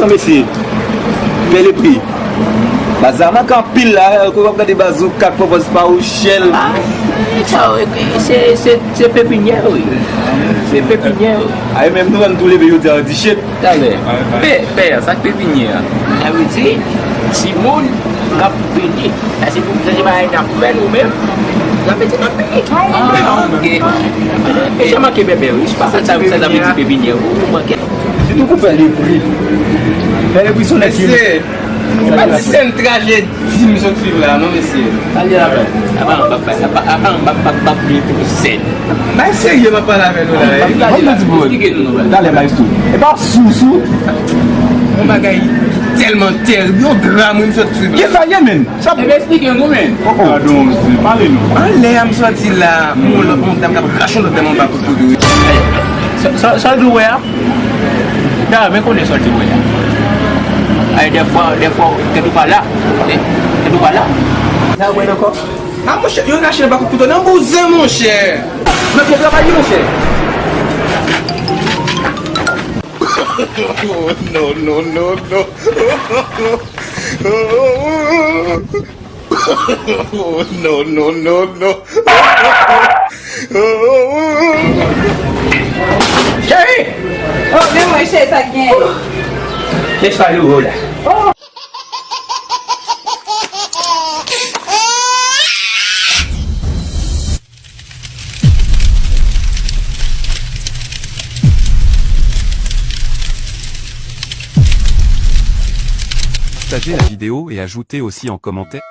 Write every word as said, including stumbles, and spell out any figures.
Mesye, pè Lepri. Baz la manke anpil la, kou w ap gade baz ou, kat pwopòz pa ou, chèl. Ah, sa, wi, se, se, se pepinyè, wi. Se pepinyè, wi. Ay, menm nou menm tou leve jodi a, di shit. Talè. Pè, pè, sa k pepinyè a? Sa vle di, timoun k ap vini. Sa se pou, sa se bagay n ap fè nou menm. N ap mete nan peyi. Ah, ok. E jan manke bèbè, wi. Se pa sa, sa, sa, sa vle di pepinyè, wi. Ou manke. Sitou pou pè Lepri. Pè Lepri se yon nèg ki... Mesye, se pa ti sèn trajedi m sot swiv la, non, mesye. Pale la, pè. Apa, apa, apa, apa, apa, apa, apa, sèn. Bay serye m ap pale avè nou la, wi. Ban m di pou ou. Talè, maestro. E pa sou, sou. Yon bagay tèlman tèrib, yon dram, wi, m sot swiv la. Kisa ye, menm? Sa... Ebe, esplike nou, men. Oh, oh. Gadon, se pale nou. Anlè a m sòti la, yon lòt, yon dam k ap rache yon lòt dam anba kout kouto. Sa, sa, sa w di w wè a? Da, men konnen sa w di w wè a. Ay, dèfwa, dèfwa, tèt ou pa la. Eh, tèt ou pa la. Sa w wè ankò? A, monchè, yo rache anba kout kouto nan bouzen, monchè. Nan pye travay, monchè. Oh, no, no, no, no. Oh, no, no, no, no. Cheri! Oh, men mwen, cheri, sa k gen? Lèch pa louro la. Partagez la vidéo et ajoutez aussi en commentaire.